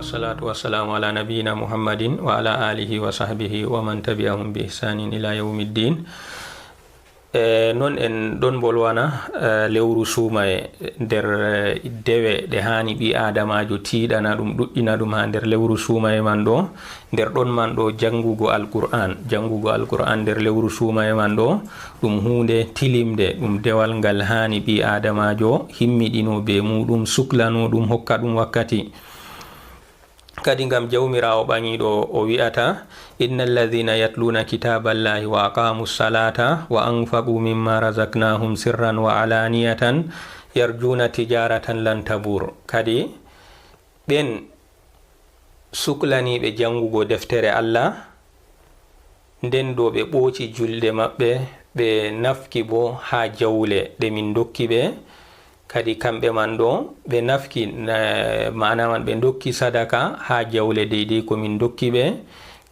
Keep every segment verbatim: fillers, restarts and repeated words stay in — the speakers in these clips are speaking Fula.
Wassalatu wassalamu ala nabiyyina Muhammadin wa ala alihi wa sahbihi wa man tabi'ahum bi ihsanin ila yawmiddin. E, non en ɗon mbolwana, e, lewru suumaye nder, e, dewe ɗe haani ɓii aadamaajo tiiɗana ɗum, ɗuɗɗina ɗum haa nder lewru suumaye man ɗo. Nder ɗon man ɗo janngugo Alqur'aan. Janngugo Alqur'aan nder lewru suumaye man ɗo, ɗum huunde tilimnde, ɗum dewal ngal haani ɓii aadamaajo himmiɗino bee muuɗum, suklano ɗum, hokka ɗum wakkati. Kadi ngam Jawmiraawo Ɓaŋiiɗo o wi'ata, "Inna alladhina yatluna kitaballahi wa aqamu salata wa anfaqu mimma razaqnahum sirran wa alaniyatan yarjuna tijaratan lan tabur." Kadi ɓen suklaniiɓe janngugo deftere Allah, nden ɗo ɓe ɓooci julde maɓɓe, ɓe nafki bo haa jawle ɗe min ndokki ɓe. Kadi kamɓe man ɗo, ɓe nafki, na-, ma'ana man ɓe ndokki sadaka haa jawle deydey ko min ndokki ɓe.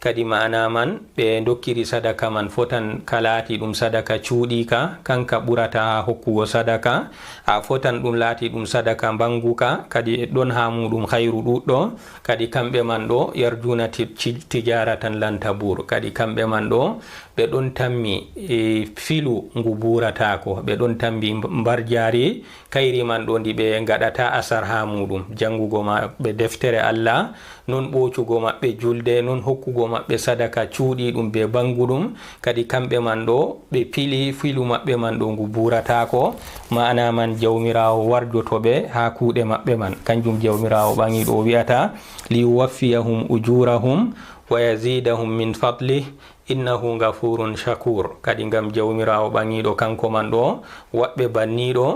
Kadi ma'ana man ɓe ndokkiri sadaka man fotan ka laati ɗum sadaka cuuɗiika, kanka ɓurata haa hokkugo sadaka, a fotan ɗum laati ɗum sadaka mbaŋguka, kadi ɗon haa muuɗum hayru ɗuuɗɗo. Kadi kamɓe man ɗo, yarjuna ti-, ci-, tijaratan lan tabur. Kadi kamɓe man ɗo, ɓe ɗon tammi, e, filu ngu buurataako. Ɓe ɗon tambi mb-, mbarjaari kayri man ɗo ndi ɓe ngaɗata asar haa muuɗum. Janngugo maɓɓe deftere Allah, non ɓoocugo maɓɓe julde, non hokkugo maɓɓe sadaka cuuɗiiɗum bee baŋguɗum. Kadi kamɓe man ɗo, ɓe pili filu maɓɓe man ɗo ngu buurataako. Ma'ana man Jawmiraawo warjoto ɓe haa kuuɗe maɓɓe man. Kanjum Jawmiraawo Ɓaŋiiɗo o wi'ata, "Liyuwaffiyahum ujurahum wa yazidahum min fadlih, innahu ghafurun shakur." Kadi ngam Jawmiraawo Ɓaŋiiɗo kanko man ɗo, waɗɓe banniiɗo,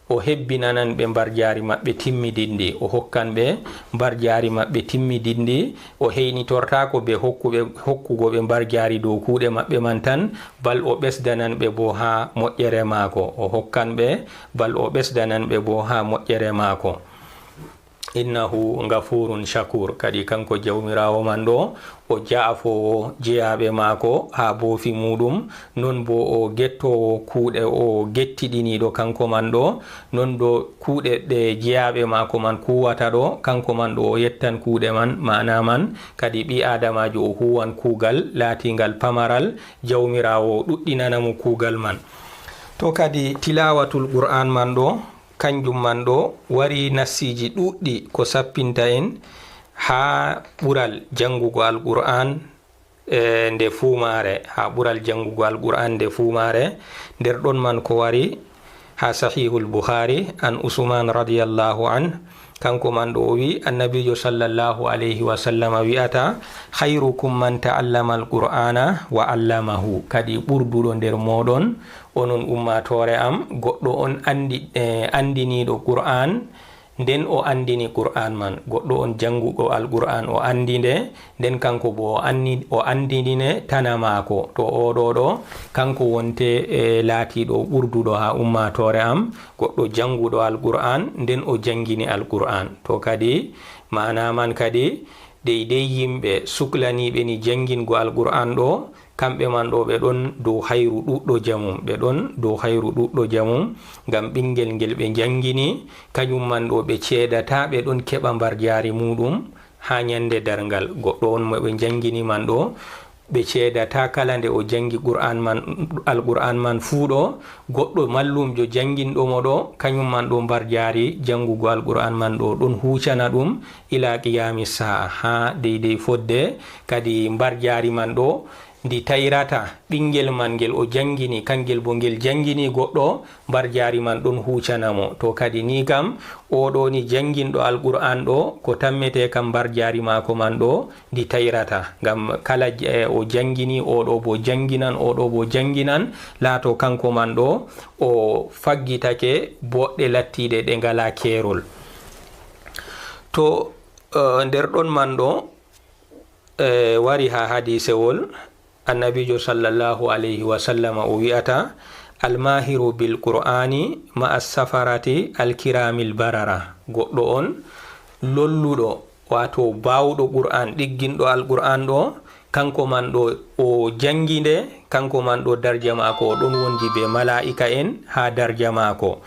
o hebbinanan ɓe mbarjaari maɓɓe timmidinndi, o hokkan ɓe mbarjaari maɓɓe timmidinndi, o heynitortaako bee hokkuɓe, hokkugo ɓe mbarjaari dow kuuɗe maɓɓe man tan, bal o ɓesdanan ɓe boo haa moƴƴere maako, o hokkan ɓe, bal o ɓesdanan ɓe boo haa moƴƴere maako. Innahu ghafurun shakur. Kadi kanko Jawmiraawo man ɗo, o ja'afoowo jeyaaɓe maako haa boofi muuɗum, non boo o gettoowo kuuɗe, o gettiɗiniiɗo kanko man ɗo, non ɗo kuuɗe ɗe jeyaaɓe maako man kuuwata ɗo, kanko man ɗo o yettan kuuɗe man, ma'ana man kadi ɓii aadamaajo o huuwan kuugal laatiingal pamaral, Jawmiraawo o ɗuɗɗinana mo kuugal man. To kadi tilaawatul Qur'aan man ɗo, kanjum man ɗo wari nassiiji ɗuuɗɗi ko sappinta en haa ɓural janngugo Alqur'aan, e, nde fuumaare, haa ɓural janngugo Alqur'aan nde fuumaare. Nder ɗon man ko wari haa Sahihul Bukhari, an Usman radiyallahu anh, kanko man ɗo o wi, Annabiijo sallallahu alayhi wa sallama wi'ata, "Khayrukum man ta'allama al-Qur'ana wa allamahu." Kadi ɓurduɗo nder mooɗon, onon ummaatoore am, goɗɗo on anndi-, eh, anndiniiɗo Qur'aan, nden o anndini Qur'aan man. Goɗɗo on jannguɗo Alqur'aan, o anndi nde, nden kanko boo o anni-, o anndini nde tana maako. To oo ɗo ɗo, kanko wonte, eh, laatiiɗo ɓurduɗo haa ummaatoore am, goɗɗo jannguɗo Alqur'aan, nden o janngini Alqur'aan. To kadi, ma'ana man kadi, deydey yimɓe suklaniiɓe ni janngingo Alqur'aan ɗo, kamɓe man ɗo ɓe ɗon dow hayru ɗuuɗɗo jamum, ɓe ɗon dow hayru ɗuuɗɗo jamum, ngam ɓinngel ngel ɓe njanngini, kanyum man ɗo ɓe ceedataa, ɓe ɗon keɓa mbarjaari muuɗum haa nyannde darngal. Goɗɗo on mo ɓe njanngini man ɗo, ɓe ceedataa kala nde o janngi Qur'aan man, Alqur'aan man fuu ɗo, goɗɗo mallumjo jannginɗo mo ɗo, kanyum man ɗo mbarjaari janngugo Alqur'aan man ɗo ɗon huucana ɗum ilaa qiyaami saa'a, haa deydey fodde. Kadi mbarjaari man ɗo ndi tayrata ɓinngel man ngel o janngini, kangel bo ngel janngini goɗɗo, mbarjaari man ɗon huucana mo. To kadi ni kam, oo ɗo ni jannginɗo Alqur'aan ɗo, ko tammetee kam mbarjaari maako man ɗo ndi tayrata. Ngam kala j-, e, o janngini, oo ɗo bo jannginan, oo ɗo bo jannginan, laato kanko man ɗo o faggitake boɗɗe lattiiɗe ɗe ngalaa keerol. To, e, nder ɗon man ɗo, e, wari haa hadiisewol, Annabiijo sallallahu alayhi wa sallama o wi'ata, "Almahiru bil Qur'ani ma'a safarati alkiramil barara." Goɗɗo on lolluɗo, waato baawɗo Qur'aan, ɗigginɗo Alqur'aan ɗo, kanko man ɗo o janngi nde, kanko man ɗo darja maako o ɗon wondi bee malaa'ika'en haa darja maako.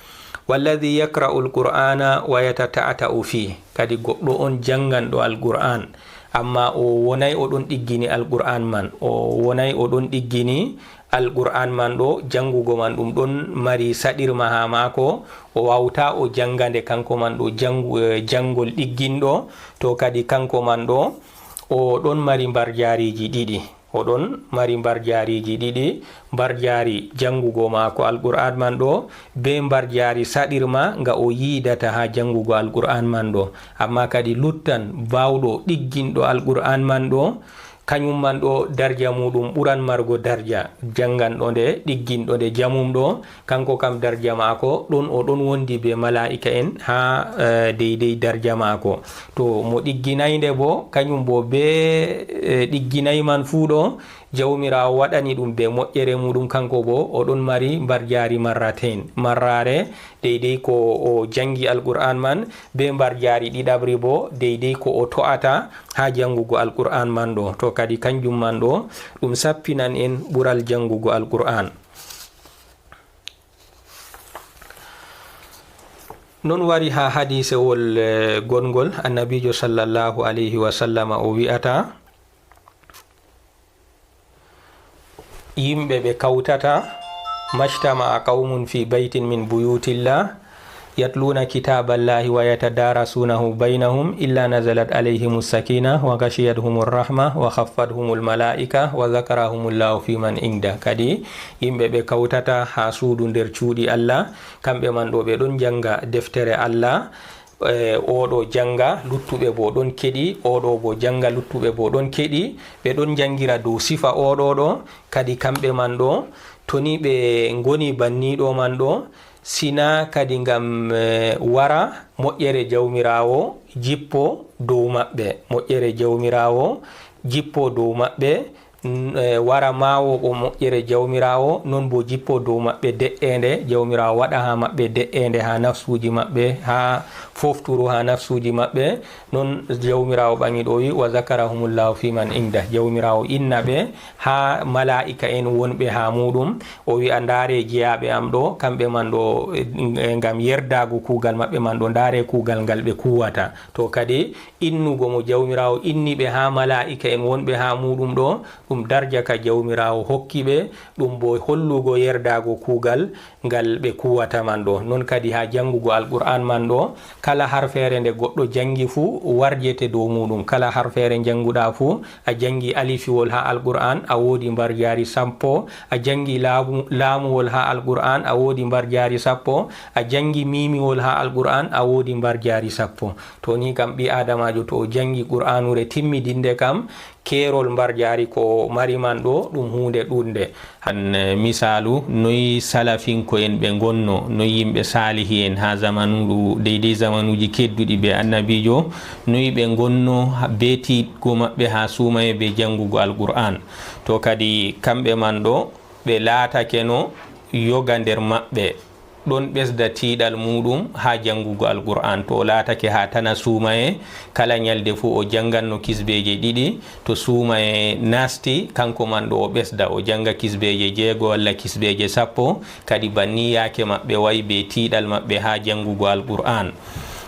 Walladhi yaqra'u al-Qur'ana wa yatata'ta'u fih, kadi goɗɗo on jannganɗo Al-Qur'an, amma o wonay o ɗon ɗiggini Al-Qur'an man, o wonay o ɗon ɗiggini Al-Qur'an man ɗo, janngugo man ɗum ɗon mari saɗirma haa maako, o waawta o jannga nde kanko man ɗo janngu-, eh, janngol ɗigginɗo, to kadi kanko man ɗo, o ɗon mari mbarjaariiji ɗiɗi. O ɗon mari mbarjaariiji ɗiɗi, mbarjaari janngugo maako Alqur'aan man ɗo, bee mbarjaari saɗirma nga o yiidata haa janngugo Alqur'aan man ɗo. Ammaa kadi luttan baawɗo ɗigginɗo Alqur'aan man ɗo, kanyum man ɗo darja muuɗum ɓuran margo darja, jannganɗo nde, ɗigginɗo nde jamum ɗo, kanko kam darja maako ɗon, o ɗon wondi bee malaa'ika'en haa, eh, deydey darja maako. To mo ɗigginay nde boo, kanyum boo bee, eh, ɗigginay man fuu ɗo, Jawmiraawo waɗani ɗum bee moƴƴere muuɗum, kanko boo o ɗon mari mbarjaari marrateyn, marraare deydey ko o janngi Alqur'aan man, bee mbarjaari ɗiɗaɓri boo deydey ko o to'ata haa janngugo Alqur'aan man ɗo. To kadi kanjum man ɗo, ɗum sappinan en ɓural janngugo Alqur'aan. Non wari haa hadiisewol, eh, gonngol, Annabiijo sallallahu alayhi wa sallama o wi'ata, yimɓe ɓe kawtata, "Majtama'a qawmun fi baytin min buyutillah, yatluna kitaballahi wa yatadarasunahu baynahum, illa nazalat alayhimus sakina wa ghashiyatuhumur rahma wa khaffathumul malaika wa dhakarahumullahu fi man inda." Kadi yimɓe ɓe kawtata haa suudu nder cuuɗi Allah, kamɓe man ɗo ɓe ɗon jannga deftere Allah, eh, oo ɗo jannga, luttuɓe boo ɗon keɗi, oo ɗo boo jannga, luttuɓe boo ɗon keɗi, ɓe ɗon janngira dow sifa oo ɗo ɗo, kadi kamɓe man ɗo, to ni ɓe ngoni banni ɗo man ɗo, sina kadi ngam, eh, wara moƴƴere Jawmiraawo jippo dow maɓɓe, moƴƴere Jawmiraawo jippo dow maɓɓe, n-, eh, wara maawo ko moƴƴere Jawmiraawo, non boo jippo dow maɓɓe de'eende, Jawmiraawo waɗa haa maɓɓe de'eende haa nafsuuji maɓɓe, haa fofturu haa nafsuuji maɓɓe, non Jawmiraawo ɓaŋiiɗo o wi, "Wa zakarahumullahu fi man inda." Jawmiraawo inna ɓe haa malaa'ika'en wonɓe haa muuɗum, o wi'a, "Ndaare jeyaaɓe am ɗo, kamɓe man ɗo, eh, ngam yerdaago kuugal maɓɓe man ɗo, ndaare kuugal ngal ɓe kuuwata." To kadi, innugo mo Jawmiraawo inni ɓe haa malaa'ika'en wonɓe haa muuɗum ɗo, ɗum darja ka Jawmiraawo hokki ɓe, ɗum boo hollugo yerdaago kuugal ngal ɓe kuuwata man ɗo. Non kadi haa janngugo Alqur'aan man ɗo, kala harfeere nde goɗɗo janngi fuu warjete dow muuɗum. Kala harfeere njannguɗaa fuu, a janngi alifiwol haa Alqur'aan, a woodi mbarjaari sappo, a janngi laamu-, laamuwol haa Alqur'aan, a woodi mbarjaari sappo, a janngi miimiwol haa Alqur'aan, a woodi mbarjaari sappo. To ni kam ɓii aadamaajo to o janngi Qur'aanure timmidinde kam, keerol mbarjaari ko o mari man ɗo ɗum huunde ɗuuɗnde. An, eh, misaalu, noy salafinko'en ɓe ngonno, noy yimɓe saalihi'en haa zamanu ɗu-, deydey zamanuuji kedduɗi bee Annabiijo, noy ɓe ngonno ha-, bee tiiɗgo maɓɓe haa suumaye bee janngugo Alqur'aan. To kadi kamɓe man ɗo, ɓe laatakeno yoga nder maɓɓe. Ɗon ɓesda tiiɗal muuɗum haa janngugo Alqur'aan. To o laatake haa tana suumaye, kala nyalde fuu o jannganno kisbeeje ɗiɗi. To suumaye naasti, kanko man ɗo o ɓesda, o jannga kisbeeje jeego walla kisbeeje sappo. Kadi banni yaake maɓɓe wayi bee tiiɗal maɓɓe haa janngugo Alqur'aan.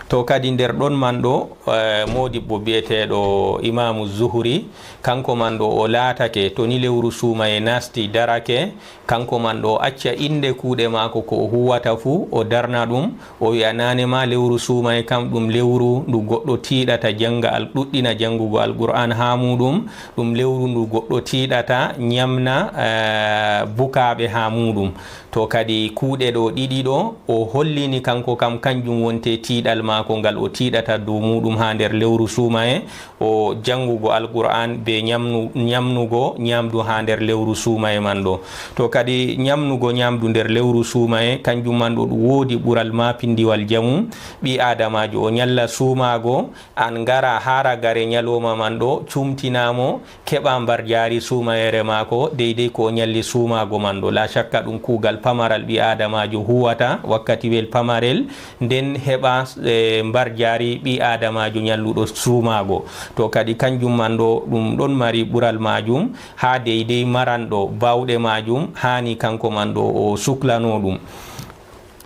To kadi nder ɗon man ɗo, eh, moodibbo bi'eteeɗo Imaamu Zuhri, kanko man ɗo o laatake, to ni lewru suumaye naasti darake, kanko man ɗo o acca innde kuuɗe maako ko o huuwata fuu, o darna ɗum, o wi'a naane ma lewru suumaye kam ɗum lewru ndu goɗɗo tiiɗata jannga al-, ɗuɗɗina janngugo Alqur'aan haa muuɗum, ɗum lewru ndu goɗɗo tiiɗata nyamna, eh, bukaaɓe haa muuɗum. To kadi kuuɗe ɗo ɗiɗi ɗo, o hollini kanko kam kanjum wonte tiiɗal maako ngal o tiiɗata dow muuɗum haa nder lewru suumaye, o janngugo Alqur'aan bee nyamnu-, nyamnugo nyaamdu haa nder lewru suumaye man ɗo. To kadi nyamnugo nyaamdu nder lewru suumaye, kanjum man ɗo ɗum woodi ɓural maapindiwal jamum. Ɓii aadamaajo o nyalla suumaago, an ngara haa ragare nyalooma man ɗo, cumtina mo, keɓa mbarjaari suumayeere maako, deydey ko o nyalli suumaago man ɗo. Laa shakka ɗum kuugal pamaral ɓii aadamaajo huuwata wakkatiwel pamarel, nden heɓa, eh, mbarjaari ɓii aadamaajo nyalluɗo suumaago. To kadi kanjum man ɗo, ɗum ɗon mari ɓural maajum, haa deydey maranɗo baawɗe maajum, haani kanko man ɗo o suklano ɗum.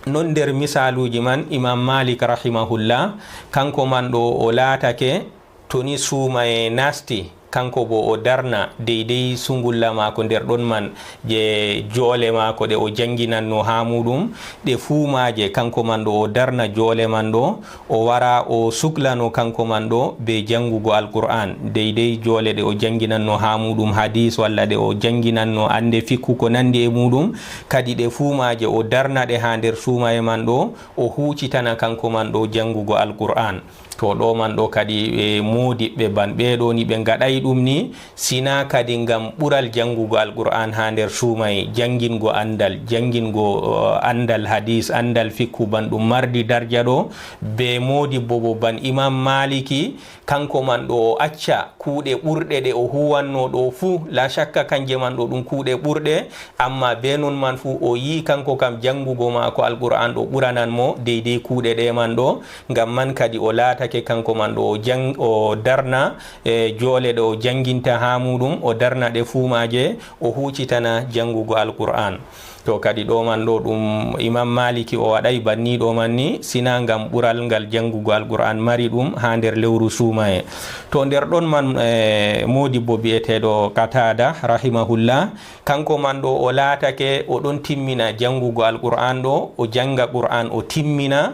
Non nder misaaluuji man, Imam Malik rahimahullah, kanko man ɗo o laatake, to ni suumaye naasti, kanko bo o darna deydey sungulla maako nder ɗon man, je joole maako ɗe o janginanno haa muuɗum, ɗe fuu maaje, kanko man ɗo o darna joole man ɗo, o wara o suklano kanko man ɗo be jangugo Alqur'an, deydey joole ɗe o janginanno haa muuɗum hadis, walla ɗe o janginanno annde fikku ko nandi e muuɗum, kadi ɗe fuu maaje o darna ɗe haa nder suumaye man ɗo, o huucitana kanko man ɗo jangugo Alqur'an. To ɗo man ɗo kadi, e, moodiɓɓe ban ɓe ɗo ni ɓe ngaɗay ɗum ni, sina kadi ngam ɓural jangugo Alqur'an haa nder suumaye, jangingo andal, jangingo, eh, andal hadis, andal fikku ban ɗum mardi darja ɗo, be moodibbo bo ban Imam Maliki, kanko man ɗo o acca kuuɗe ɓurɗe ɗe o huwanno ɗo fuu, la shakka kanje man ɗo ɗum kuuɗe ɓurɗe, amma be non man fuu o yi'i kanko kam jangugo maako Alqur'an ɗo ɓuranan mo deydey kuuɗe ɗe man ɗo, ngam man kadi o laatake kanko man ɗo o jang-, o darna, e, joole ɗe o janginta haa muuɗum, o darna ɗe fuu maaje, o huucitana jangugo Alqur'an. To kadi ɗo man ɗo ɗum Imam Maliki o waɗay banni ɗo man ni, sina ngam ɓural ngal jangugo Alqur'an mari ɗum haa nder lewru suumaye. To nder ɗon man, e, moodibbo bi'eteeɗo Qatada rahimahullah, kanko man ɗo o laatake o ɗon timmina jangugo Alqur'an ɗo, o janga Qur'an o timmina,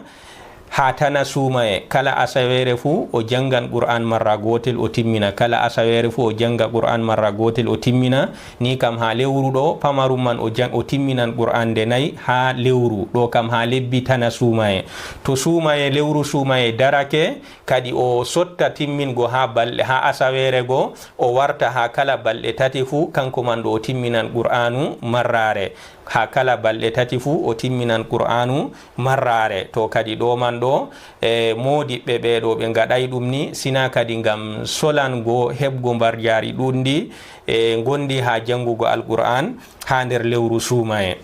haa tana suumaye, kala asaweere fuu o jangan Qur'an marra gootel o timmina, kala asaweere fuu o janga Qur'an marra gootel o timmina, ni kam haa lewru ɗo pamarum man o jan-, o timminan Qur'an nde nay haa lewru, ɗo kam haa lebbi tana suumaye. To suumaye, lewru suumaye darake, kadi o sotta timmingo haa balɗe, haa asaweere go, o warta haa kala balɗe tati fuu, kanko man ɗo o timminan Qur'anu marraare. Haa kala balɗe tati fuu o timminan Qur'anu marraare. To kadi ɗo man ɗo, e, moodiɓɓe ɓe ɗo ɓe ngaɗay ɗum ni, sina kadi ngam solango heɓgo mbarjaari ɗuuɗndi, e, ngondi haa jangugo Alqur'an haa nder lewru suumaye.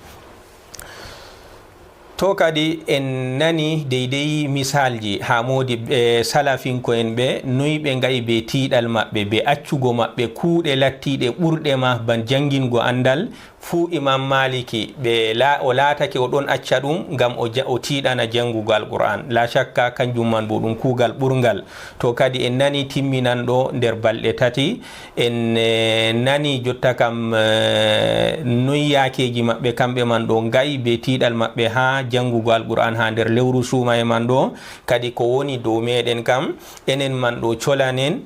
To kadi en nani deydey misaalji haa moodiɓɓe salafinko'en ɓe, noy ɓe nga'i be tiiɗal maɓɓe, be accugo maɓɓe kuuɗe lattiiɗe ɓurɗe ma ban jangingo andal, fuu Imam Maliki, ɓe la-, o laatake o ɗon acca ɗum ngam o ja-, o tiiɗana jangugo Alqur'an. La shakka, kanjum man bo ɗum kuugal ɓurngal. To kadi en nani timminanɗo nder balɗe tati, en, eh, nani jotta kam, eh, noy yaakeeji maɓɓe kamɓe man ɗo nga'i be tiiɗal maɓɓe haa jangugo Alqur'an haa nder lewru suumaye man ɗo. Kadi ko woni dow meɗen kam, enen man ɗo colanen,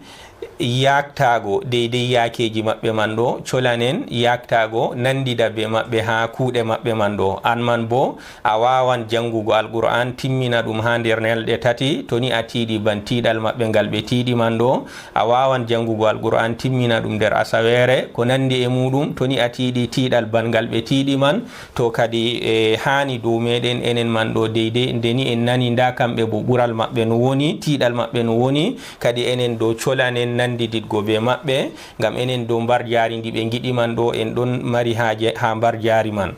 yaaktaago deydey yaakeeji maɓɓe man ɗo, colanen yaaktaago nanndida bee maɓɓe haa kuuɗe maɓɓe man ɗo. Aan man boo, a waawan janngugo Alqur'aan, timmina ɗum haa nder ñalɗe tati, to ni a tiiɗi ban tiiɗal maɓɓe ngal ɓe tiiɗi man ɗo. A waawan janngugo Alqur'aan, timmina ɗum nder asaweere, ko nanndi e muuɗum, to ni a tiiɗi tiiɗal ban ngal ɓe tiiɗi man. To kadi, e, haani dow meɗen enen man ɗo deydey, nde ni en nani ndaa kamɓe boo ɓural maɓɓe no woni, tiiɗal maɓɓe no woni, kadi enen ɗo colanen nanndiditgo bee maɓɓe, ngam enen ɗo mbarjaari ndi ɓe ngiɗi man ɗo, en ɗon mari haaje haa mbarjaari man.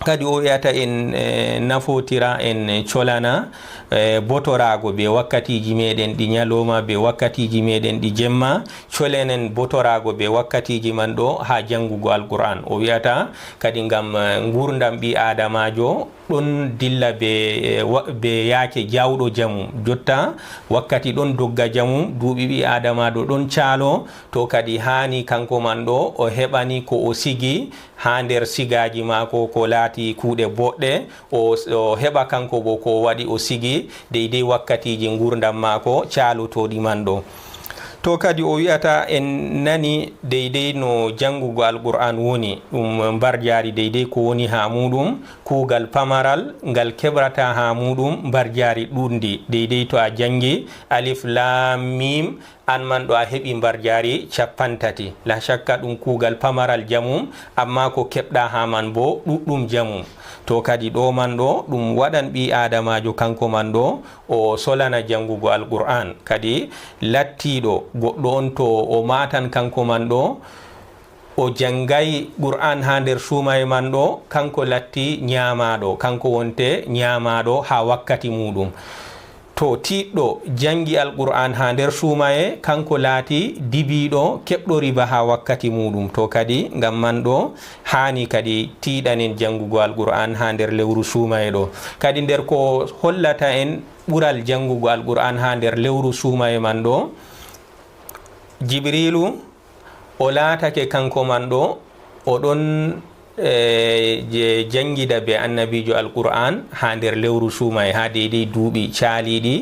Kadi o wi'ata en, e, nafotira, en colana, e, botoraago bee wakkatiiji meɗen ɗi nyalooma, bee wakkatiiji meɗen ɗi jemma, colenen botoraago bee wakkatiiji man ɗo haa janngugo Alqur'aan. O wi'ata kadi ngam, e, nguurndam ɓii Aadamaajo ɗon dilla bee, e, wa-, bee yaake jaawɗo jamum. Jotta wakkati ɗon dogga jamum, duuɓi ɓii Aadamaajo ɗon caalo, to kadi haani kanko man ɗo o heɓani ko o sigi haa nder sigaaji maako ko laati kuuɗe boɗɗe, o, o heɓa kanko boo ko o waɗi o sigi deydey wakkatiiji nguurndam maako caalotooɗi man ɗo. To kadi o wi'ata en nani deydey no janngugo Alqur'aan woni, ɗum mbarjaari deydey ko woni haa muuɗum, kuugal pamaral ngal keɓrata haa muuɗum mbarjaari ɗuuɗndi, deydey to a janngi Alif Laam Miim, aan man ɗo a heɓi mbarjaari cappanɗe tati. La shakka ɗum kuugal pamaral jamum, ammaa ko keɓɗa haa man boo ɗuuɗɗum jamum. To kadi ɗo man ɗo ɗum waɗan ɓii Aadamaajo kanko man ɗo o solana janngugo Alqur'aan. Kadi lattiiɗo goɗɗo on to o maatan kanko man ɗo, o janngay Qur'aan haa nder suumaye man ɗo, kanko latti nyaamaaɗo, kanko wonte nyaamaaɗo haa wakkati muuɗum. To tiiɗɗo janngi Alqur'aan haa nder suumaye, kanko laati dibiiɗo keɓɗo riba haa wakkati muuɗum. To kadi ngam man ɗo haani kadi tiiɗanen janngugo Alqur'aan haa nder lewru suumaye ɗo. Kadi nder ko hollata en ɓural janngugo Alqur'aan haa nder lewru suumaye man ɗo, Jibriilu o laatake kanko man ɗo, o ɗon, eh, je-, janngida be Annabiijo Alqur'aan haa nder lewru suumaye, haa deydey duuɓi caaliiɗi,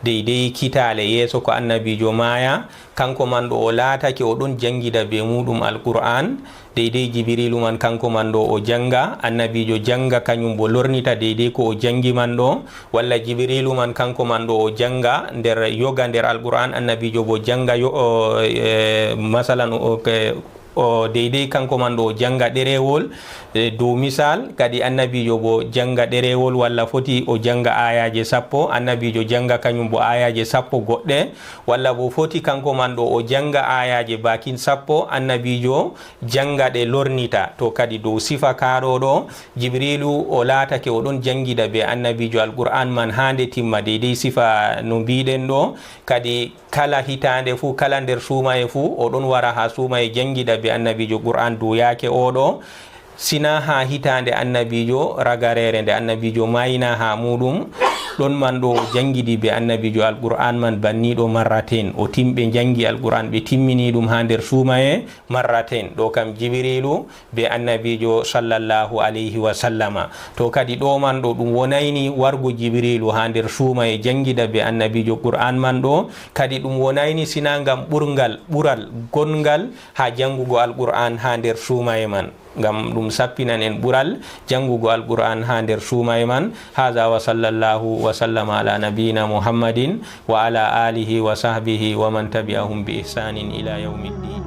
deydey kitaale yeeso ko Annabiijo maaya. Kanko man ɗo o laatake o ɗon janngida be muuɗum Alqur'aan, deydey Jibriilu man kanko man ɗo o jannga, Annabiijo jannga, kañum bo lornita deydey ko o janngi man ɗo. Walla Jibriilu man kanko man ɗo o jannga nder yoga nder Alqur'aan, Annabiijo bo jannga yo-, o, e, masalan, o, ke-, o deydey kanko man ɗo o jannga ɗereewol, e, dow misal, kadi Annabiijo bo jannga ɗereewol, walla foti o jannga aayaaje sappo, Annabiijo jannga kañum bo aayaaje sappo goɗɗe, walla bo foti kanko man ɗo o jannga aayaaje baakin sappo, Annabiijo jannga ɗe lornita. To kadi dow sifa kaa ɗo ɗo, Jibriilu o laatake o ɗon janngida be Annabiijo Alqur'aan man haa nde timma, deydey sifa no mbiiɗen ɗo. Kadi kala hitaande fuu, kala nder suumaye fuu, o ɗon wara haa suumaye janngida be Annabiijo Qur'aan dow yaake oo ɗo. Sina haa hitaande Annabiijo ragareere nde Annabiijo maayina haa muuɗum, ɗon man ɗo o janngidi be Annabiijo Alqur'aan man banniiɗo marrateen. O tim-, ɓe njanngi Alqur'aan, ɓe timmini ɗum haa nder suumaye marrateen. Ɗo kam Jibriilu be Annabiijo sallallahu alayhi wa sallama. To kadi ɗo man ɗo ɗum wonayni wargo Jibriilu haa nder suumaye janngida be Annabiijo Qur'aan man ɗo. Kadi ɗum wonayni sina ngam ɓurngal, ɓural gonngal haa janngugo Alqur'aan haa nder suumaye man. Ngam ɗum sappinan en ɓural janngugo Alqur'aan haa nder suumaye man. Haza wa sallallahu wa sallama ala nabiyina Muhammadin wa ala alihi wa sahbihi wa man tabi'ahum bi ihsanin ila yawmiddin.